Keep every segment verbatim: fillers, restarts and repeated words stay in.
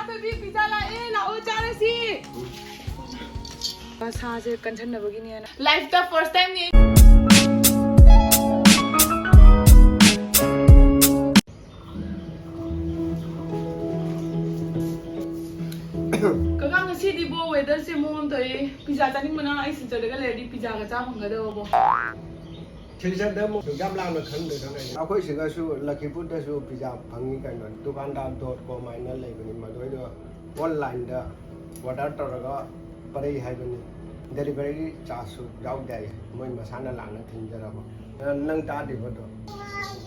ꯑꯩꯈꯣꯏꯗꯤ ꯄꯤꯖꯥ ꯂꯥꯛꯑꯦ, ꯂꯥꯛꯑꯣ ꯆꯥꯔꯁꯤ꯫ ꯁꯥꯁꯦ ꯀꯟꯁꯟꯅꯕꯒꯤꯅꯦꯅ꯫ Life ꯇ first time ꯅꯦ꯫ ꯀꯀꯥ, ꯉꯁꯤꯗꯤ ꯕꯣ, weather ꯁꯦ ꯃꯑꯣꯡ ꯑꯃ ꯇꯧꯏ꯫ ꯄꯤꯖꯥ ꯆꯥꯅꯤꯡꯕꯅ ꯑꯩ ꯁꯤꯜꯆꯔꯗꯒ ꯂꯩꯔꯗꯤ ꯄꯤꯖꯥꯒ ꯆꯥ ꯐꯪꯒꯗꯕ ꯕꯣ꯫ ꯁꯤꯜꯆꯔꯗ ꯑꯃꯨꯛ ꯌꯥꯝ ꯂꯥꯞꯅ ꯈꯟꯗꯣꯏ ꯈꯟꯗꯣꯏ꯫ ꯑꯩꯈꯣꯏ ꯁꯤꯗꯁꯨ ꯂꯈꯤꯄꯨꯔꯗꯁꯨ ꯄꯤꯖꯥ ꯐꯪꯉꯤ ꯀꯩꯅꯣ, ꯗꯨꯀꯥꯟꯗꯥꯔ ꯗꯣꯠ ꯀꯣꯝ ꯍꯥꯏꯅ ꯂꯩꯕꯅꯤ, ꯃꯗꯨꯗ online ꯗ order ꯇꯧꯔꯒ ꯄꯔꯩ ꯍꯥꯏꯕꯅꯤ, delivery charge ꯁꯨ ꯌꯥꯎꯗꯦ ꯍꯥꯏꯌꯦ, ꯃꯣꯏ ꯃꯁꯥꯅ ꯂꯥꯛꯅ ꯊꯤꯟꯖꯔꯕ꯫ ꯅꯪ ꯇꯥꯗ꯭ꯔꯤꯕꯗꯣ?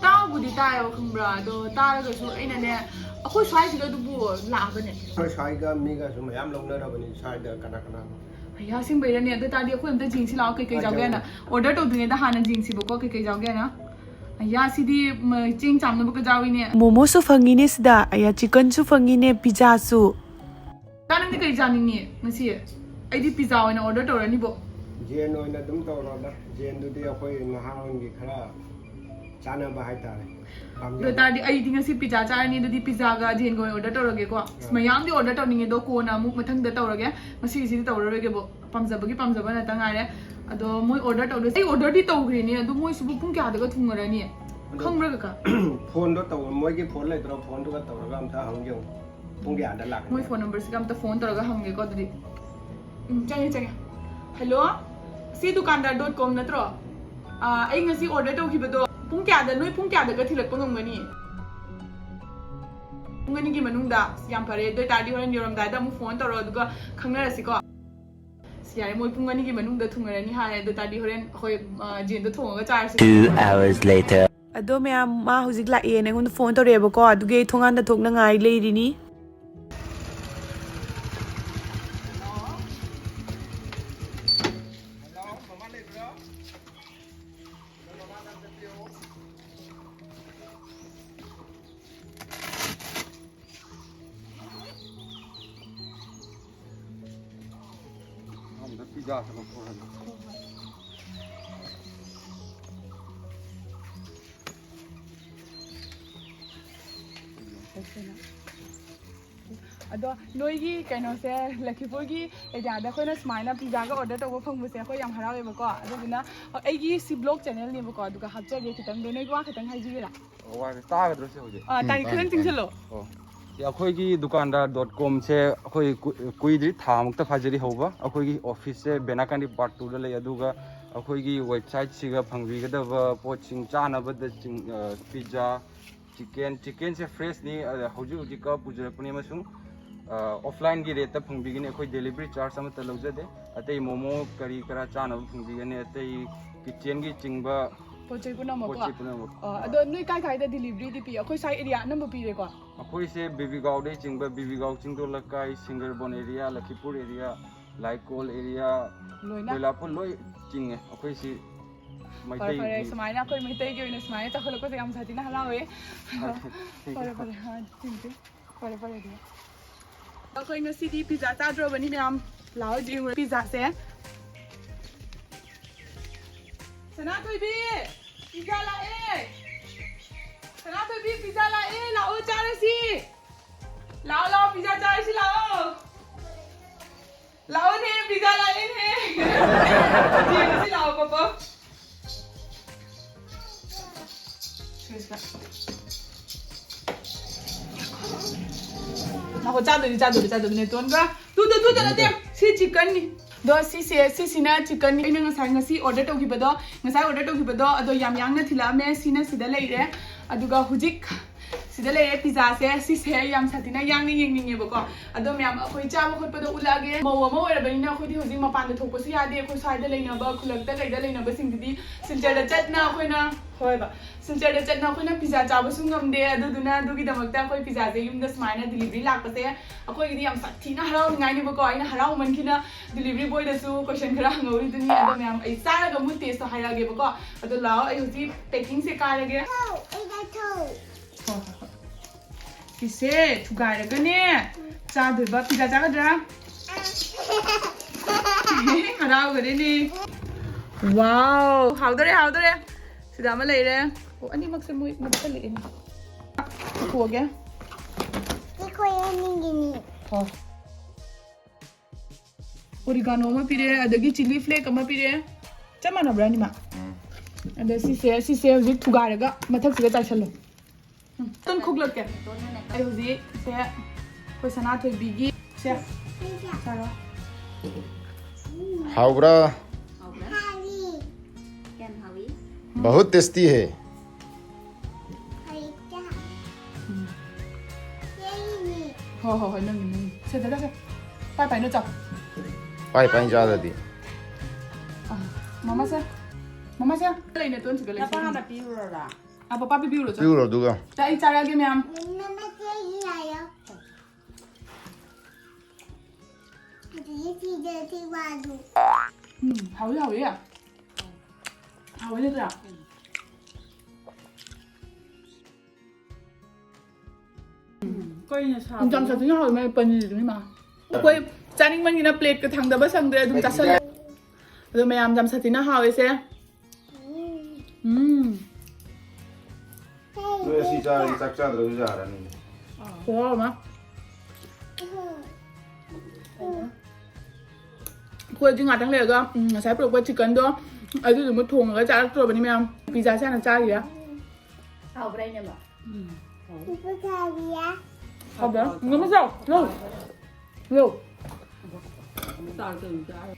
ꯇꯥꯕꯨꯗꯤ ꯇꯥꯏꯌꯦꯕ, ꯈꯪꯕ꯭ꯔꯥ? ꯑꯗꯣ ꯇꯥꯔꯒꯁꯨ ꯑꯩꯅꯅꯦ, ꯑꯩꯈꯣꯏ ꯁ꯭ꯋꯥꯏꯁꯤꯗ ꯑꯗꯨꯕꯨ ꯂꯥꯛꯑꯕꯅꯦ꯫ ꯑꯩꯈꯣꯏ ꯁ꯭ꯋꯥꯏꯒ ꯃꯤꯒꯁꯨ ꯃꯌꯥꯝ ꯂꯧꯅꯔꯕꯅꯤ ꯁ꯭ꯋꯥꯏꯗ ꯀꯅꯥ ꯀꯅꯥꯅꯣ꯫ ꯑꯌꯥ, ꯑꯁꯦꯡꯕꯩꯔꯅꯦ? ꯑꯗꯨ ꯇꯥꯔꯗꯤ ꯑꯩꯈꯣꯏ ꯑꯝꯇ ꯌꯦꯡꯁꯤ ꯂꯥꯛꯑꯣ, ꯀꯩꯀꯩ ꯍꯣꯏ, ꯌꯥꯎꯒꯦꯅ꯫ ꯆꯪꯉꯣ꯫ Order ꯇꯧꯗ꯭ꯔꯤꯉꯩꯗ ꯍꯥꯟꯅ ꯌꯦꯡꯁꯤꯕꯀꯣ, ꯀꯩꯀꯩ ꯌꯥꯎꯒꯦꯅ꯫ ꯑꯌꯥ, ꯁꯤꯗꯤ ꯃ-, ꯆꯦꯡ ꯆꯥꯝꯅꯕꯒ ꯌꯥꯎꯏꯅꯦ꯫ ꯃꯣꯃꯣꯁꯨ ꯐꯪꯉꯤꯅꯦ ꯁꯤꯗ꯫ ꯑꯌꯥ, chicken ꯁꯨ ꯐꯪꯉꯤꯅꯦ, pizza ꯁꯨ꯫ ꯀꯥ, ꯅꯪꯗꯤ ꯀꯩ ꯆꯥꯅꯤꯡꯉꯤ ꯉꯁꯤ? ꯑꯩꯗꯤ pizza ꯑꯣꯏꯅ order ꯇꯧꯔꯅꯤꯕꯣ꯫ ꯌꯦꯟ ꯑꯣꯏꯅ ꯑꯗꯨꯝ ꯇꯧꯔꯣꯗ꯫ ꯌꯦꯟꯗꯨꯗꯤ ꯑꯩꯈꯣꯏ ꯅꯍꯥꯔꯣꯜꯒꯤ ꯈꯔ ꯆꯥꯅꯕ ꯍꯥꯏꯇꯥꯔꯦ꯫ ꯑꯗꯨ ꯄꯥꯝꯖꯕ꯫ ꯑꯣꯏꯇꯥꯔꯗꯤ ꯑꯩꯗꯤ ꯉꯁꯤ pizza ꯆꯥꯔꯅꯤ, ꯑꯗꯨꯗꯤ pizza ꯒ ꯌꯦꯟꯒ ꯑꯣꯏꯅ order ꯇꯧꯔꯒꯦꯀꯣ꯫ ꯑꯁ, ꯑꯥ꯫ ꯃꯌꯥꯝꯗꯤ order ꯇꯧꯅꯤꯡꯉꯦ, ꯑꯗꯣ ꯀꯣꯟꯅ ꯑꯃꯨꯛ ꯃꯊꯪꯗ ꯇꯧꯔꯒꯦ꯫ ꯉꯁꯤꯒꯤꯁꯤꯗꯤ ꯇꯧꯔꯔꯣꯏꯒꯦꯕꯣ꯫ ꯄꯥꯝꯖꯕꯒꯤ ꯄꯥꯝꯖꯕ ꯉꯥꯛꯇ ꯉꯥꯏꯔꯦ꯫ ꯑꯗꯣ ꯃꯣꯏ order ꯇꯧꯗꯣꯏꯁꯦ, ꯑꯩ order ꯗꯤ ꯇꯧꯈ꯭ꯔꯤꯅꯦ, ꯑꯗꯨ ꯃꯣꯏꯁꯤꯕꯨ ꯄꯨꯡ ꯀꯌꯥꯗꯒ ꯊꯨꯡꯉꯔꯅꯤ? ꯑꯗꯣ ꯈꯪꯕ꯭ꯔꯥ ꯀꯀꯥ? Phone ꯗꯣ ꯇꯧ, ꯃꯣꯏꯒꯤ phone ꯂꯩꯇ꯭ꯔꯣ? Phone ꯗꯨꯒ ꯇꯧꯔꯒ ꯑꯝꯇ ꯍꯪꯒꯦ ꯌꯦꯡꯉꯨ꯫ ꯄꯨꯡ ꯀꯌꯥꯗ ꯂꯥꯛꯀꯅꯤ? ꯃꯣꯏ phone number ꯁꯤꯒ ꯑꯝꯇ phone ꯇꯧꯔꯒ ꯍꯪꯒꯦꯀꯣ ꯑꯗꯨꯗꯤ꯫ ꯎꯝ, ꯆꯪꯉꯦ, ꯆꯪꯉꯦ꯫ Hello, ꯁꯤ ꯗꯨꯀꯥꯟꯗꯥꯔ dot com ꯅꯠꯇ꯭ꯔꯣ? ꯑꯥ, ꯑꯩ ꯉꯁꯤ order ꯇꯧꯈꯤꯕꯗꯣ ꯄꯨꯡ ꯀꯌꯥꯗ, ꯅꯣꯏ ꯄꯨꯡ ꯀꯌꯥꯗꯒ ꯊꯤꯜꯂꯛꯄ ꯉꯝꯒꯅꯤ? ꯄꯨꯡ ꯑꯅꯤꯒꯤ ꯃꯅꯨꯡꯗ? ꯑꯁ, ꯌꯥꯝ ꯐꯔꯦ꯫ ꯑꯗꯨ ꯑꯣꯏꯇꯥꯔꯗꯤ ꯍꯣꯔꯦꯟ ꯌꯧꯔꯝꯗꯥꯏꯗ ꯑꯃꯨꯛ phone ꯇꯧꯔꯣ, ꯑꯗꯨꯒ ꯈꯪꯅꯔꯁꯤꯀꯣ꯫ ꯑꯁ, ꯌꯥꯔꯦ, ꯃꯣꯏ ꯄꯨꯡ ꯑꯅꯤꯒꯤ ꯃꯅꯨꯡꯗ ꯊꯨꯡꯉꯔꯅꯤ ꯍꯥꯏ꯫ ꯑꯗꯨ ꯑꯣꯏꯇꯥꯔꯗꯤ ꯍꯣꯔꯦꯟ ꯑꯩꯈꯣꯏ, ꯑ, ꯖꯦꯟꯗꯣ ꯊꯣꯡꯉꯒ ꯆꯥꯔꯁꯤ꯫ Two hours later. ꯑꯗꯣ ꯃꯌꯥꯝ, ꯃꯥ ꯍꯧꯖꯤꯛ ꯂꯥꯛꯑꯦꯅ ꯑꯩꯉꯣꯟꯗ phone ꯇꯧꯔꯛꯑꯦꯕꯀꯣ, ꯑꯗꯨꯒꯤ ꯑꯩ ꯊꯣꯡꯒꯥꯟꯗ ꯊꯣꯛꯅꯉꯥꯏ ꯂꯩꯔꯤꯅꯤ꯫ ꯑꯝꯇ ꯄꯤꯖꯥꯁꯦ ꯂꯧꯊꯣꯛꯑꯒꯦ꯫ ꯑꯗꯣ ꯅꯣꯏꯒꯤ ꯀꯩꯅꯣꯁꯦ, ꯂꯈꯤꯄꯨꯔꯒꯤ ꯑꯦꯔꯤꯌꯥꯗ ꯑꯩꯈꯣꯏꯅ ꯁꯨꯃꯥꯏꯅ ꯄꯤꯖꯥꯒ ꯑꯣꯔꯗꯔ ꯇꯧꯕ ꯐꯪꯕꯁꯦ ꯑꯩꯈꯣꯏ ꯌꯥꯝ ꯍꯔꯥꯎꯋꯦꯕꯀꯣ꯫ ꯑꯗꯨꯗꯨꯅ ꯑꯩꯒꯤ ꯁꯤ ꯕ꯭ꯂꯣꯒ ꯆꯦꯅꯦꯜꯅꯦꯕꯀꯣ, ꯑꯗꯨꯒ ꯍꯥꯞꯆꯒꯦ ꯈꯤꯇꯪꯗꯣ, ꯅꯣꯏꯒꯤ ꯋꯥ ꯈꯤꯇꯪ ꯍꯥꯏꯖꯒꯦꯔꯥ? ꯋꯥꯁꯦ ꯇꯥꯒꯗ꯭ꯔꯣ ꯁꯤ ꯍꯧꯖꯤꯛ? ꯑꯥ, ꯇꯥꯏ, ꯈꯤꯇꯪ ꯆꯤꯡꯁꯤꯜꯂꯣ꯫ ꯑꯣ꯫ ꯁꯤ ꯑꯩꯈꯣꯏꯒꯤ ꯗꯨꯀꯥꯟꯗ ꯗꯣꯠ ꯀꯣꯝꯁꯦ ꯑꯩꯈꯣꯏ ꯀꯨ- ꯀꯨꯏꯗ꯭ꯔꯤ, ꯊꯥ ꯃꯨꯛꯇ ꯐꯥꯖꯔꯤ ꯍꯧꯕ꯫ ꯑꯩꯈꯣꯏꯒꯤ ꯑꯣꯐꯤꯁꯁꯦ ꯕꯦꯅꯥꯀꯥꯟꯗꯤ ꯄꯥꯔꯠ ꯇꯨꯗ ꯂꯩ, ꯑꯗꯨꯒ ꯑꯩꯈꯣꯏꯒꯤ ꯋꯦꯕꯁꯥꯏꯠꯁꯤꯒ ꯐꯪꯕꯤꯒꯗꯕ ꯄꯣꯠꯁꯤꯡ ꯆꯥꯅꯕꯗ ꯆꯤꯡ, ꯑ, ꯄꯤꯖꯥ, ꯆꯤꯀꯦꯟ, ꯆꯤꯀꯦꯟꯁꯦ ꯐ꯭ꯔꯦꯁꯅꯤ, ꯑ, ꯍꯧꯖꯤꯛ ꯍꯧꯖꯤꯛꯀ ꯄꯨꯖꯔꯛꯄꯅꯤ, ꯑꯃꯁꯨꯡ, ꯑ, ꯑꯣꯐꯂꯥꯏꯟꯒꯤ ꯔꯦꯠꯇ ꯐꯪꯕꯤꯒꯅꯤ꯫ ꯑꯩꯈꯣꯏ ꯗꯦꯂꯤꯚꯔꯤ ꯆꯥꯔꯖ ꯑꯃꯠꯇ ꯂꯧꯖꯗꯦ꯫ ꯑꯇꯩ ꯃꯣꯃꯣ ꯀꯔꯤ ꯀꯔꯥ ꯆꯥꯅꯕ ꯐꯪꯕꯤꯒꯅꯤ, ꯑꯇꯩ ꯀꯤꯠꯆꯦꯟꯒꯤ ꯆꯤꯡꯕ ꯄꯣꯠ ꯆꯩ ꯄꯨꯝꯅꯃꯛꯀꯣ꯫ ꯄꯣꯠ ꯆꯩ ꯄꯨꯝꯅꯃꯛ꯫ ꯑ, ꯑꯗꯣ ꯅꯣꯏ ꯀꯥꯏ ꯀꯥꯏꯗ ꯗꯤꯂꯤꯚꯔꯤꯗꯤ ꯄꯤ? ꯑꯩꯈꯣꯏ ꯁ꯭ꯋꯥꯏ ꯑꯦꯔꯤꯌꯥ ꯑꯅꯝꯕ ꯄꯤꯔꯦꯀꯣ꯫ ꯑꯩꯈꯣꯏꯁꯦ ꯕꯤꯕꯤꯒꯥꯎꯗꯩ ꯆꯤꯡꯕ, ꯕꯤꯕꯤꯒꯥꯎ ꯆꯤꯡꯗꯣꯟ ꯂꯩꯀꯥꯏ, ꯁꯤꯡꯒꯔꯕꯣꯟ ꯑꯦꯔꯤꯌꯥ, ꯂꯈꯤꯄꯨꯔ ꯑꯦꯔꯤꯌꯥ, ꯂꯥꯏꯀꯣꯜ ꯑꯦꯔꯤꯌꯥ, ꯂꯣꯏꯅ? ꯀꯣꯏꯂꯥꯄꯨꯔ ꯂꯣꯏ ꯆꯤꯡꯉꯦ ꯑꯩꯈꯣꯏꯁꯤ꯫ ꯐꯔꯦ ꯐꯔꯦ, ꯃꯩꯇꯩꯒꯤ ꯁꯨꯃꯥꯏꯅ ꯑꯩꯈꯣꯏ ꯃꯩꯇꯩꯒꯤ ꯑꯣꯏꯅ ꯁꯨꯃꯥꯏꯅ ꯆꯥꯎꯈꯠꯂꯛꯄꯁꯦ ꯌꯥꯝ ꯁꯥꯊꯤꯅ ꯍꯔꯥꯎꯋꯦ꯫ ꯐꯔꯦ ꯐꯔꯦ, ꯑꯥ, ꯊꯦꯡꯀ꯭ꯌꯨ꯫ ꯐꯔꯦ ꯐꯔꯦ ꯑꯗꯨꯗꯤ꯫ ꯑꯩꯈꯣꯏ ꯉꯁꯤꯗꯤ ꯄꯤꯖꯥ ꯆꯥꯗ꯭ꯔꯣꯕꯅꯤ ꯃꯌꯥꯝ꯫ ꯂꯥꯛꯑꯣ ꯌꯦꯡꯉꯨꯔꯣ ꯄꯤꯖꯥꯁꯦ꯫ ꯁꯅꯥꯊꯣꯏꯕꯤ, ꯄꯤꯖꯥ ꯂꯥꯛꯑꯦ꯫ ꯁꯅꯥꯊꯣꯏꯕꯤ, ꯄꯤꯖꯥ ꯂꯥꯛꯑꯦ, ꯂꯥꯛꯑꯣ ꯆꯥꯔꯁꯤ꯫ ꯂꯥꯛꯑꯣ ꯂꯥꯛꯑꯣ, ꯄꯤꯖꯥ ꯆꯥꯔꯁꯤ ꯂꯥꯛꯑꯣ꯫ ꯂꯥꯛꯑꯣꯅꯦ, ꯄꯤꯖꯥ ꯂꯥꯛꯑꯦꯅꯦ꯫ ꯌꯦꯡꯉꯨꯁꯤ ꯂꯥꯛꯑꯣ ꯄꯄꯥ꯫ ꯉꯥꯏꯈꯣ, ꯆꯥꯗꯣꯏꯅꯤ, ꯆꯥꯗꯣꯏꯅꯤ, ꯆꯥꯗꯣꯏꯅꯤ, ꯅꯦꯇꯣꯟꯒ꯫ ꯇꯨꯗ, ꯇꯨꯗ ꯅꯠꯇꯦ, ꯁꯤ ꯆꯤꯛꯀꯟꯅꯤ꯫ ꯑꯗꯣ ꯁꯤꯁꯦ, ꯁꯤꯁꯤꯅ ꯆꯤꯛꯀꯟꯅꯤ꯫ ꯑꯩꯅ ꯉꯁꯥꯏ, ꯉꯁꯤ ꯑꯣꯔꯗꯔ ꯇꯧꯈꯤꯕꯗꯣ, ꯉꯁꯥꯏ ꯑꯣꯔꯗꯔ ꯇꯧꯈꯤꯕꯗꯣ, ꯑꯗꯣ ꯌꯥꯝ ꯌꯥꯡꯅ ꯊꯤꯜꯂꯛꯑꯝꯃꯦ꯫ ꯁꯤꯅ ꯁꯤꯗ ꯂꯩꯔꯦ꯫ ꯑꯗꯨꯒ ꯍꯧꯖꯤꯛ ꯁꯤꯗ ꯂꯩꯔꯦ ꯄꯤꯖꯥꯁꯦ꯫ ꯁꯤꯁꯦ ꯑꯩ ꯌꯥꯝ ꯁꯥꯊꯤꯅ ꯌꯥꯡꯅ ꯌꯦꯡꯅꯤꯡꯉꯦꯕꯀꯣ꯫ ꯑꯗꯣ ꯃꯌꯥꯝ ꯑꯩꯈꯣꯏ ꯆꯥꯕ ꯈꯣꯠꯄꯗ ꯎꯠꯂꯛꯑꯒꯦ꯫ ꯃꯧ ꯑꯃ ꯑꯣꯏꯔꯕꯅꯤꯅ ꯑꯩꯈꯣꯏꯗꯤ ꯍꯧꯖꯤꯛ ꯃꯄꯥꯟꯗ ꯊꯣꯛꯄꯁꯨ ꯌꯥꯗꯦ꯫ ꯑꯩꯈꯣꯏ ꯁ꯭ꯋꯥꯏꯗ ꯂꯩꯅꯕ, ꯈꯨꯜꯂꯛꯇ ꯀꯩꯗ ꯂꯩꯅꯕꯁꯤꯡꯗꯨꯗꯤ ꯁꯤꯜꯆꯔꯗ ꯆꯠꯅ ꯑꯩꯈꯣꯏꯅ, ꯍꯣꯏꯕ, ꯁꯤꯜꯆꯔꯗ ꯆꯠꯅ ꯑꯩꯈꯣꯏꯅ ꯄꯤꯖꯥ ꯆꯥꯕꯁꯨ ꯉꯝꯗꯦ꯫ ꯑꯗꯨꯗꯨꯅ ꯑꯗꯨꯒꯤꯗꯃꯛꯇ ꯑꯩꯈꯣꯏ ꯄꯤꯖꯥꯁꯦ ꯌꯨꯝꯗ ꯁꯨꯃꯥꯏꯅ ꯗꯤꯂꯤꯚꯔꯤ ꯂꯥꯛꯄꯁꯦ ꯑꯩꯈꯣꯏꯒꯤꯗꯤ ꯌꯥꯝ ꯁꯥꯊꯤꯅ ꯍꯔꯥꯎꯅꯤꯡꯉꯥꯏꯅꯦꯕꯀꯣ꯫ ꯑꯩꯅ ꯍꯔꯥꯎꯃꯟꯈꯤꯅ ꯗꯤꯂꯤꯚꯔꯤ ꯕꯣꯏꯗꯁꯨ ꯀꯣꯏꯁꯟ ꯈꯔ ꯍꯪꯍꯧꯔꯤꯗꯨꯅꯤ꯫ ꯑꯗꯣ ꯃꯌꯥꯝ, ꯑꯩ ꯆꯥꯔꯒ ꯑꯃꯨꯛ ꯇꯦꯁꯇꯣ ꯍꯥꯏꯔꯛꯑꯒꯦꯕꯀꯣ꯫ ꯑꯗꯣ ꯂꯥꯛꯑꯣ, ꯑꯩ ꯍꯧꯖꯤꯛ ꯄꯦꯀꯤꯡꯁꯦ ꯀꯥꯏꯔꯒꯦ꯫ ꯍꯣꯏ, ꯍꯣꯏ, ꯍꯣꯏ꯫ ꯁꯤꯁꯦ ꯊꯨꯒꯥꯏꯔꯒꯅꯦ ꯆꯥꯗꯣꯏꯕ꯫ ꯄꯤꯖꯥ ꯆꯥꯒꯗ꯭ꯔꯥ? ꯍꯔꯥꯎꯒꯗꯣꯏꯅꯦ꯫ ꯋꯥꯎ, ꯍꯥꯎꯗꯣꯔꯦ, ꯍꯥꯎꯗꯣꯔꯦ꯫ ꯁꯤꯗ ꯑꯃ ꯂꯩꯔꯦ꯫ ꯑꯣ, ꯑꯅꯤꯃꯛꯁꯦ ꯃꯣꯏ ꯅꯞꯁꯜꯂꯛꯑꯦꯅꯦ꯫ ꯄꯨꯊꯣꯛꯑꯒꯦ꯫ ꯑꯩꯈꯣꯏ ꯑꯅꯤꯒꯤꯅꯤ꯫ ꯑꯣꯔꯤꯒꯥꯅꯣ ꯑꯃ ꯄꯤꯔꯦ, ꯑꯗꯒꯤ ꯆꯤꯂꯤ ꯐ꯭ꯂꯦꯛ ꯑꯃ ꯄꯤꯔꯦ꯫ ꯆꯞ ꯃꯥꯟꯅꯕ꯭ꯔꯥ ꯑꯅꯤꯃꯛ? ꯑꯗ ꯁꯤꯁꯦ, ꯁꯤꯁꯦ ꯍꯧꯖꯤꯛ ꯊꯨꯒꯥꯏꯔꯒ ꯃꯊꯛꯁꯤꯗ ꯆꯥꯏꯁꯜꯂꯣ꯫ ꯎꯝ, ꯇꯟ ꯈꯣꯛꯂꯛꯀꯦ꯫ ꯑꯩ ꯍꯧꯖꯤꯛ ꯁꯦ ꯑꯩꯈꯣꯏ ꯁꯅꯥꯊꯣꯏꯕꯤꯒꯤ ꯁꯦ ꯆꯥꯔꯣ꯫ ꯍꯥꯎꯕ꯭ꯔꯥ? ꯀꯌꯥꯝ ꯍꯥꯎꯏ? बहुत टेस्टी है। ꯍꯣꯏ ꯍꯣꯏ ꯍꯣꯏ, ꯅꯪꯒꯤ ꯅꯪꯒꯤ ꯁꯦ ꯗꯥꯗꯥ ꯁꯦ꯫ ꯄꯥꯏ ꯄꯥꯏꯅ ꯆꯥꯎ꯫ ꯄꯥꯏ ꯄꯥꯏꯅ ꯆꯥꯗ꯭ꯔꯗꯤ꯫ ꯑꯥ, ꯃꯃꯥꯁꯦ, ꯃꯃꯥꯁꯦ ꯂꯩꯅꯦ ꯇꯣꯟꯁꯤꯒ ꯂꯩ꯫ ꯅꯄꯥ ꯍꯥꯟꯅ ꯄꯤꯔꯨꯔꯣꯔꯥ? ꯑꯥ, ꯄꯄꯥ ꯄꯤꯕꯤꯔꯨꯔꯣ ꯆꯣ꯫ ꯄꯤꯔꯨꯔꯣ ꯑꯗꯨꯒ꯫ ꯆꯥ, ꯑꯩ ꯆꯥꯔꯛꯑꯒꯦ ꯃꯌꯥꯝ꯫ ꯎꯝ, ꯍꯥꯎꯏ ꯍꯥꯎꯏ꯫ ꯍꯥꯎꯏ ꯅꯠꯇ꯭ꯔꯥ? ꯀꯩꯅ ꯌꯥꯝ ꯁꯥꯊꯤꯅ ꯍꯥꯎꯏ ꯃꯥꯏ ꯄꯅꯤꯔꯗꯨꯅꯤ ꯃꯥ꯫ ꯑꯩꯈꯣꯏ ꯆꯥꯅꯤꯡꯃꯟꯒꯤꯅ ꯄ꯭ꯂꯦꯠꯀ ꯊꯥꯡꯗꯕ ꯁꯪꯗ꯭ꯔꯦ, ꯑꯗꯨꯝ ꯆꯥꯁꯜꯂꯦ꯫ ꯑꯗꯣ ꯃꯌꯥꯝ ꯌꯥꯝ ꯁꯥꯊꯤꯅ ꯍꯥꯎꯋꯦꯁꯦ꯫ ꯎꯝ꯫ ꯅꯣꯏ ꯑꯁꯤ ꯆꯥꯔꯗꯤ ꯆꯥꯛ ꯆꯥꯗ꯭ꯔꯁꯨ ꯌꯥꯔꯅꯤ꯫ ꯈꯨꯍꯥꯎ ꯑꯃ꯫ ꯑꯩꯈꯣꯏ ꯍꯧꯖꯤꯛ ꯉꯥꯛꯇꯪ ꯂꯩꯔꯒ, ꯎꯝ, ꯉꯁꯥꯏ ꯄꯨꯔꯛꯄ ꯆꯤꯛꯀꯟꯗꯣ ꯑꯗꯨꯗꯨꯃ ꯊꯣꯡꯉꯒ ꯆꯥꯔꯛꯇ꯭ꯔꯕꯅꯤ ꯃꯌꯥꯝ꯫ ꯄꯤꯖꯥꯁꯦ ꯍꯥꯟꯅ ꯆꯥꯈꯤꯒꯦ꯫ ꯍꯥꯎꯕ꯭ꯔꯥ ꯏꯅꯝꯃ? ꯍꯥꯎꯕ꯭ꯔꯥ? ꯉꯝꯃ ꯆꯥꯎ꯫ ꯂꯧ꯫ ꯂꯧ꯫ ꯆꯥꯔ ꯀꯩꯅꯣ ꯆꯥꯔ꯫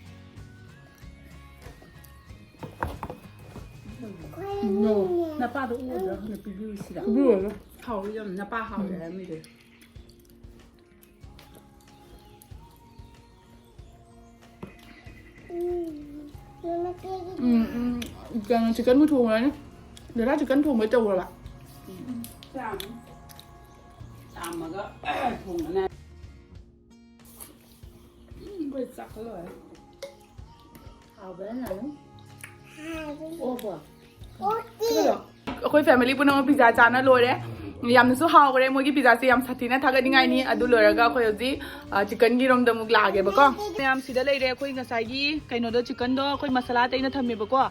ꯂꯧ꯫ ꯅꯄꯥꯗꯣ ꯎꯗ꯭ꯔꯥ ꯍꯥꯟꯅ ꯄꯤꯕꯤꯔꯨꯁꯤꯔ? ꯄꯤꯕꯤꯔꯨꯔꯣ꯫ ꯍꯥꯎ ꯌꯥꯝ ꯅꯄꯥ ꯍꯥꯎꯔꯦ ꯍꯥꯏꯔꯝꯃꯤꯗꯨ꯫ ꯎꯝ, ꯎꯝ, ꯀꯩꯅꯣ ꯆꯤꯛꯀꯟꯕꯨ ꯊꯣꯡꯉꯨꯔꯅꯤ꯫ ꯗꯗꯥ ꯆꯤꯛꯀꯟ ꯊꯣꯡꯕꯩ ꯇꯧꯈ꯭ꯔꯕ? ꯆꯥꯝ-, ꯆꯥꯝꯃꯒ ꯊꯣꯡꯕꯅ꯫ ꯎꯝ, ꯑꯩꯈꯣꯏ ꯆꯥꯛꯀ ꯂꯣꯏꯔꯦ꯫ ꯍꯥꯎꯕ꯭ꯔꯥ ꯅꯪ? ꯑꯣꯕꯣ꯫ ꯑꯩꯈꯣꯏ ꯐꯦꯃꯤꯂꯤ ꯄꯨꯝꯅꯃꯛ ꯄꯤꯖꯥ ꯆꯥꯅ ꯂꯣꯏꯔꯦ꯫ ꯌꯥꯝꯅꯁꯨ ꯍꯥꯎꯈ꯭ꯔꯦ꯫ ꯃꯣꯏꯒꯤ ꯄꯤꯖꯥꯁꯦ ꯌꯥꯝ ꯁꯥꯊꯤꯅ ꯊꯥꯒꯠꯅꯤꯡꯉꯥꯏꯅꯤ꯫ ꯑꯗꯨ ꯂꯣꯏꯔꯒ ꯑꯩꯈꯣꯏ ꯍꯧꯖꯤꯛ, ꯑ, ꯆꯤꯛꯀꯟꯒꯤ ꯔꯣꯝꯗ ꯑꯃꯨꯛ ꯂꯥꯛꯑꯒꯦꯕꯀꯣ꯫ ꯃꯌꯥꯝ ꯁꯤꯗ ꯂꯩꯔꯦ꯫ ꯑꯩꯈꯣꯏ ꯉꯁꯥꯏꯒꯤ ꯀꯩꯅꯣꯗꯣ, ꯆꯤꯛꯀꯟꯗꯣ ꯑꯩꯈꯣꯏ ꯃꯁꯥꯂꯥ ꯇꯩꯅ ꯊꯝꯃꯦꯕꯀꯣ꯫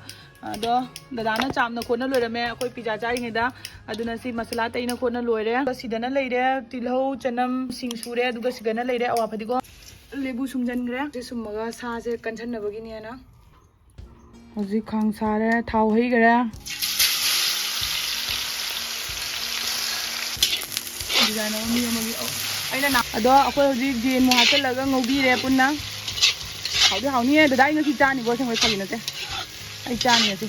ꯑꯗꯣ ꯗꯗꯥꯅ ꯆꯥꯝꯅ ꯈꯣꯠꯅ ꯂꯣꯏꯔꯝꯃꯦ ꯑꯩꯈꯣꯏ ꯄꯤꯖꯥ ꯆꯥꯔꯤꯉꯩꯗ꯫ ꯑꯗꯨꯅ ꯁꯤ ꯃꯁꯥꯂꯥ ꯇꯩꯅ ꯈꯣꯠꯅ ꯂꯣꯏꯔꯦ꯫ ꯑꯗꯨꯒ ꯁꯤꯗꯅ ꯂꯩꯔꯦ ꯇꯤꯜꯍꯧ, ꯆꯅꯝ, ꯁꯤꯡ ꯁꯨꯔꯦ꯫ ꯑꯗꯨꯒ ꯁꯤꯗꯅ ꯂꯩꯔꯦ ꯑꯋꯥ ꯐꯗꯤꯒꯣꯝ, ꯂꯦꯕꯨ ꯁꯨꯝꯖꯟꯈ꯭ꯔꯦ꯫ ꯁꯤ ꯁꯨꯝꯃꯒ ꯁꯥꯁꯦ ꯀꯟꯁꯟꯅꯕꯒꯤꯅꯦꯅ꯫ ꯍꯧꯖꯤꯛ ꯈꯥꯡ ꯁꯥꯔꯦ, ꯊꯥꯎ ꯍꯩꯈꯔꯦ꯫ Design ꯑꯃ ꯃꯤ ꯑꯃꯒꯤ ꯑꯩꯅ ꯅ-, ꯑꯗꯣ ꯑꯩꯈꯣꯏ ꯍꯧꯖꯤꯛ ꯖꯦꯟꯃꯨꯛ ꯍꯥꯞꯆꯤꯜꯂꯒ ꯉꯧꯕꯤꯔꯦ ꯄꯨꯟꯅ꯫ ꯍꯥꯎꯗꯤ ꯍꯥꯎꯅꯤꯌꯦ ꯗꯗꯥ, ꯑꯩ ꯉꯁꯤ ꯆꯥꯅꯤꯀꯣ, ꯑꯁꯦꯡꯕꯩ ꯐꯥꯒꯤ ꯅꯠꯇꯦ꯫ ꯑꯩ ꯆꯥꯅꯤ ꯉꯁꯤ꯫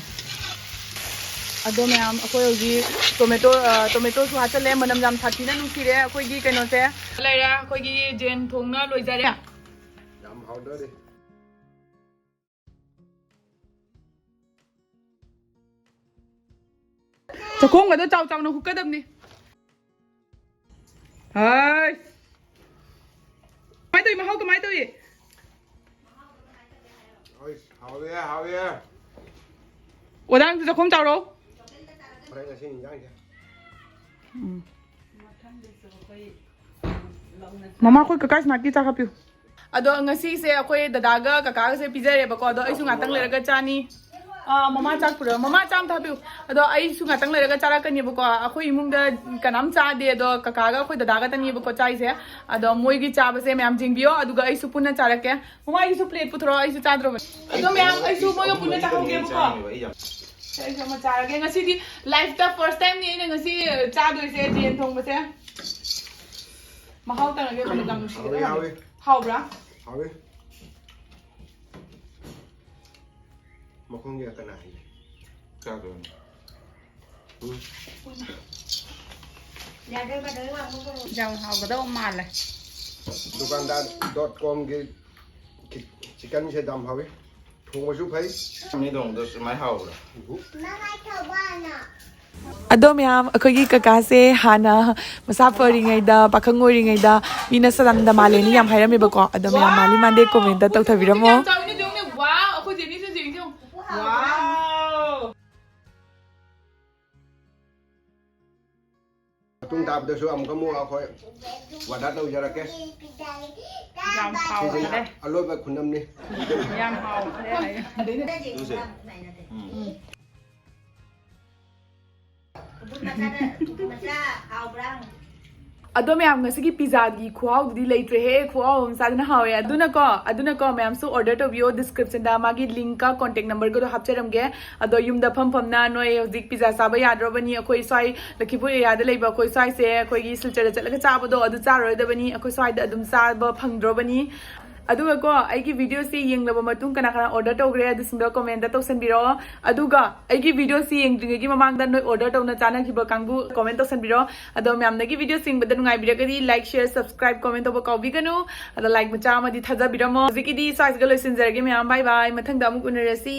ꯑꯗꯣ ꯃꯌꯥꯝ ꯑꯩꯈꯣꯏ ꯍꯧꯖꯤꯛ ꯇꯣꯃꯦꯇꯣ, ꯑ, ꯇꯣꯃꯦꯇꯣꯁꯨ ꯍꯥꯞꯆꯤꯜꯂꯦ꯫ ꯃꯅꯝ ꯌꯥꯝ ꯁꯥꯊꯤꯅ ꯅꯨꯡꯁꯤꯔꯦ ꯑꯩꯈꯣꯏꯒꯤ ꯀꯩꯅꯣꯁꯦ꯫ ꯂꯩꯔꯦ ꯑꯩꯈꯣꯏꯒꯤ ꯖꯦꯟ ꯊꯣꯡꯅ ꯂꯣꯏꯖꯔꯦ꯫ ꯌꯥꯝ ꯍꯥꯎꯗꯣꯔꯤ꯫ ꯆꯥꯛꯈꯣꯝꯒꯗꯣ ꯆꯥꯎ ꯆꯥꯎꯅ ꯍꯨꯛꯀꯗꯕꯅꯤ꯫ ꯍꯥꯏ꯫ ꯀꯃꯥꯏ ꯇꯧꯏ ꯃꯍꯥꯎ, ꯀꯃꯥꯏ ꯇꯧꯏ? ꯑꯩꯁ, ꯍꯥꯎꯋꯦ, ꯍꯥꯎꯋꯦ꯫ ꯑꯣꯖꯥ, ꯅꯪꯁꯨ ꯆꯥꯛꯈꯣꯝ ꯆꯥꯎꯔꯣ꯫ ꯐꯔꯦ, ꯉꯁꯤ ꯏꯟꯖꯥꯡꯁꯦ꯫ ꯎꯝ꯫ ꯃꯃꯥ, ꯑꯩꯈꯣꯏ ꯀꯀꯥ ꯏꯁꯅꯥꯛꯀꯤ ꯆꯥꯛ ꯍꯥꯞꯄꯤꯌꯨ꯫ ꯑꯗꯣ ꯉꯁꯤꯁꯦ ꯑꯩꯈꯣꯏ ꯗꯗꯥꯒ ꯀꯀꯥꯒꯁꯦ ꯄꯤꯖꯔꯦꯕꯀꯣ꯫ ꯑꯗꯣ ꯑꯩꯁꯨ ꯉꯥꯛꯇꯪ ꯂꯩꯔꯒ ꯆꯥꯅꯤ꯫ ꯑꯥ, ꯃꯃꯥ ꯆꯥꯛ ꯄꯨꯔꯛꯑꯣ꯫ ꯃꯃꯥ, ꯆꯥ ꯑꯝꯇ ꯍꯥꯞꯄꯤꯌꯨ꯫ ꯑꯗꯣ ꯑꯩꯁꯨ ꯉꯥꯛꯇꯪ ꯂꯩꯔꯒ ꯆꯥꯔꯛꯀꯅꯦꯕꯀꯣ꯫ ꯑꯩꯈꯣꯏ ꯏꯃꯨꯡꯗ ꯀꯅꯥꯝ ꯆꯥꯗꯦ꯫ ꯑꯗꯣ ꯀꯀꯥꯒ ꯑꯩꯈꯣꯏ ꯗꯗꯥ ꯈꯛꯇꯅꯦꯕꯀꯣ ꯆꯥꯏꯁꯦ꯫ ꯑꯗꯣ ꯃꯣꯏꯒꯤ ꯆꯥꯕꯁꯦ ꯃꯌꯥꯝ ꯌꯦꯡꯕꯤꯌꯣ꯫ ꯑꯗꯨꯒ ꯑꯩꯁꯨ ꯄꯨꯟꯅ ꯆꯥꯔꯛꯀꯦ꯫ ꯃꯃꯥ, ꯑꯩꯒꯤꯁꯨ ꯄ꯭ꯂꯦꯠ ꯄꯨꯊꯣꯔꯛꯑꯣ꯫ ꯑꯩꯁꯨ ꯆꯥꯗ꯭ꯔꯣꯕꯅꯦ꯫ ꯑꯗꯣ ꯃꯌꯥꯝ, ꯑꯩꯁꯨ ꯃꯣꯏꯒ ꯄꯨꯟꯅ ꯆꯥꯍꯧꯒꯦꯕꯀꯣ꯫ ꯑꯩꯁꯨ ꯑꯃ ꯆꯥꯔꯒꯦ꯫ ꯉꯁꯤꯗꯤ ꯂꯥꯏꯐꯇ ꯐꯥꯔꯁ ꯇꯥꯏꯝꯅꯤ ꯑꯩꯅ ꯉꯁꯤ ꯆꯥꯗꯣꯏꯁꯦ ꯖꯦꯟ ꯊꯣꯡꯕꯁꯦ꯫ ꯃꯍꯥꯎ ꯇꯪꯉꯒꯦ꯫ ꯃꯅꯝ ꯌꯥꯝ ꯅꯨꯡꯁꯤꯔꯦ꯫ ꯍꯥꯎꯋꯦ, ꯍꯥꯎꯋꯦ꯫ ꯍꯥꯎꯕ꯭ꯔꯥ? ꯍꯥꯎꯋꯦ꯫ ꯃꯈꯣꯡꯒꯤ ꯀꯅꯥ ꯍꯩꯒꯦ? ꯆꯥꯗꯣꯏꯅꯤ꯫ ꯎꯝ꯫ ꯌꯥꯝ ꯍꯥꯎꯒꯗꯧꯕ ꯃꯥꯜꯂꯦ꯫ ꯗꯨꯀꯥꯟꯗꯥꯔ ꯗꯣꯠ ꯀꯣꯝꯒꯤ ꯆꯤ-, ꯆꯤꯛꯀꯟꯁꯦ ꯌꯥꯝ ꯍꯥꯎꯋꯤ꯫ ꯊꯣꯡꯕꯁꯨ ꯐꯩ꯫ ꯃꯤ ꯊꯣꯡꯕꯗꯣ ꯁꯨꯃꯥꯏꯅ ꯍꯥꯎꯕ꯭ꯔꯥ? ꯑꯗꯣ ꯃꯌꯥꯝ, ꯑꯩꯈꯣꯏꯒꯤ ꯀꯀꯥꯁꯦ ꯍꯥꯟꯅ ꯃꯁꯥ ꯐꯔꯤꯉꯩꯗ, ꯄꯥꯈꯪ ꯑꯣꯏꯔꯤꯉꯩꯗ ꯃꯤꯅ ꯁꯗꯥꯅꯟꯗ ꯃꯥꯂꯦꯅꯤ ꯌꯥꯝ ꯍꯥꯏꯔꯝꯃꯦꯕꯀꯣ꯫ ꯑꯗꯣ ꯃꯌꯥꯝ ꯃꯥꯜꯂꯤ ꯃꯥꯟꯗꯦ comment ꯇꯧꯊꯕꯤꯔꯝꯃꯣ꯫ ꯌꯥꯝ ꯆꯥꯎꯋꯤꯅꯦ, ꯌꯦꯡꯉꯨꯅꯦ꯫ ꯋꯥꯎ, ꯑꯩꯈꯣꯏ ꯖꯦꯅꯤꯁꯨ ꯌꯦꯡꯉꯨ꯫ ꯋꯥꯎ꯫ ꯃꯇꯨꯡ ꯇꯥꯕꯗꯁꯨ ꯑꯃꯨꯛꯀ ꯑꯃꯨꯛ ꯑꯩꯈꯣꯏ order ꯇꯧꯖꯔꯛꯀꯦ꯫ ꯌꯥꯝ ꯁꯤꯁꯤꯅ ꯍꯥꯎꯈ꯭ꯔꯦ꯫ ꯑꯂꯣꯏꯕ ꯈꯨꯅꯝꯅꯤ꯫ ꯌꯥꯝ ꯍꯥꯎꯈ꯭ꯔꯦ꯫ ꯑꯗꯩꯗꯤ ꯇꯨꯁꯦ꯫ ꯎꯝ꯫ ꯃꯆꯥ ꯍꯥꯎꯕ꯭ꯔꯥ? ꯑꯗꯣ ꯃꯌꯥꯝ, ꯉꯁꯤꯒꯤ ꯄꯤꯖꯥꯒꯤ ꯈꯨꯍꯥꯎꯗꯨꯗꯤ ꯂꯩꯇ꯭ꯔꯦꯍꯦ, ꯈꯨꯍꯥꯎ ꯑꯃ ꯆꯥꯗꯅ ꯍꯥꯎꯋꯦ꯫ ꯑꯗꯨꯅꯀꯣ, ꯑꯗꯨꯅꯀꯣ ꯃꯌꯥꯝꯁꯨ ꯑꯣꯔꯗꯔ ꯇꯧꯕꯤꯌꯣ, ꯗꯤꯁꯀ꯭ꯔꯤꯞꯁꯟꯗ ꯃꯥꯒꯤ ꯂꯤꯡꯛꯀ ꯀꯣꯟꯇꯦꯛ ꯅꯝꯕꯔꯒꯗꯣ ꯍꯥꯞꯆꯔꯝꯒꯦ꯫ ꯑꯗꯣ ꯌꯨꯝꯗ ꯐꯝ ꯐꯝꯅ ꯅꯣꯏ ꯍꯧꯖꯤꯛ ꯄꯤꯖꯥ ꯆꯥꯕ ꯌꯥꯗ꯭ꯔꯕꯅꯤ, ꯑꯩꯈꯣꯏ ꯁ꯭ꯋꯥꯏ ꯂꯈꯤꯄꯨꯔ ꯑꯦꯔꯤꯌꯥꯗ ꯂꯩꯕ ꯑꯩꯈꯣꯏ ꯁ꯭ꯋꯥꯏꯁꯦ, ꯑꯩꯈꯣꯏꯒꯤ ꯁꯤꯜꯆꯔꯗ ꯆꯠꯂꯒ ꯆꯥꯕꯗꯣ ꯑꯗꯨ ꯆꯥꯔꯣꯏꯗꯕꯅꯤ, ꯑꯩꯈꯣꯏ ꯁ꯭ꯋꯥꯏꯗ ꯑꯗꯨꯝ ꯆꯥꯕ ꯐꯪꯗ꯭ꯔꯕꯅꯤ꯫ ꯑꯗꯨꯒꯀꯣ, ꯑꯩꯒꯤ ꯚꯤꯗꯤꯑꯣꯁꯤ ꯌꯦꯡꯂꯕ ꯃꯇꯨꯡ ꯀꯅꯥ ꯀꯅꯥ ꯑꯣꯔꯗꯔ ꯇꯧꯈ꯭ꯔꯦ ꯑꯗꯨꯁꯤꯡꯗꯣ ꯀꯣꯃꯦꯟꯇ ꯇꯧꯁꯟꯕꯤꯔꯛꯑꯣ꯫ ꯑꯗꯨꯒ ꯑꯩꯒꯤ ꯚꯤꯗꯤꯑꯣꯁꯤ ꯌꯦꯡꯗ꯭ꯔꯤꯉꯩꯒꯤ ꯃꯃꯥꯡꯗ ꯅꯣꯏ ꯑꯣꯔꯗꯔ ꯇꯧꯅ ꯆꯥꯅꯈꯤꯕ ꯀꯥꯡꯕꯨ ꯀꯣꯃꯦꯟ ꯇꯧꯁꯟꯕꯤꯔꯣ꯫ ꯑꯗꯣ ꯃꯌꯥꯝꯅꯒꯤ ꯚꯤꯗꯤꯑꯣ ꯌꯦꯡꯕꯗ ꯅꯨꯡꯉꯥꯏꯕꯤꯔꯒꯗꯤ ꯂꯥꯏꯛ, ꯁꯤꯌꯔ, ꯁꯕꯁꯀ꯭ꯔꯥꯏꯕ, ꯀꯣꯃꯦꯟ ꯇꯧꯕ ꯀꯥꯎꯕꯤꯒꯅꯨ꯫ ꯑꯗꯣ ꯂꯥꯏꯛ ꯃꯆꯥ ꯑꯃꯗꯤ ꯊꯥꯖꯕꯤꯔꯝꯃꯣ꯫ ꯍꯧꯖꯤꯛꯀꯤꯗꯤ ꯁ꯭ꯋꯥꯏꯁꯤꯒ ꯂꯣꯏꯁꯤꯟꯖꯔꯒꯦ ꯃꯌꯥꯝ, ꯕꯥꯏ ꯕꯥꯏ, ꯃꯊꯪꯗ ꯑꯃꯨꯛ ꯎꯅꯔꯁꯤ꯫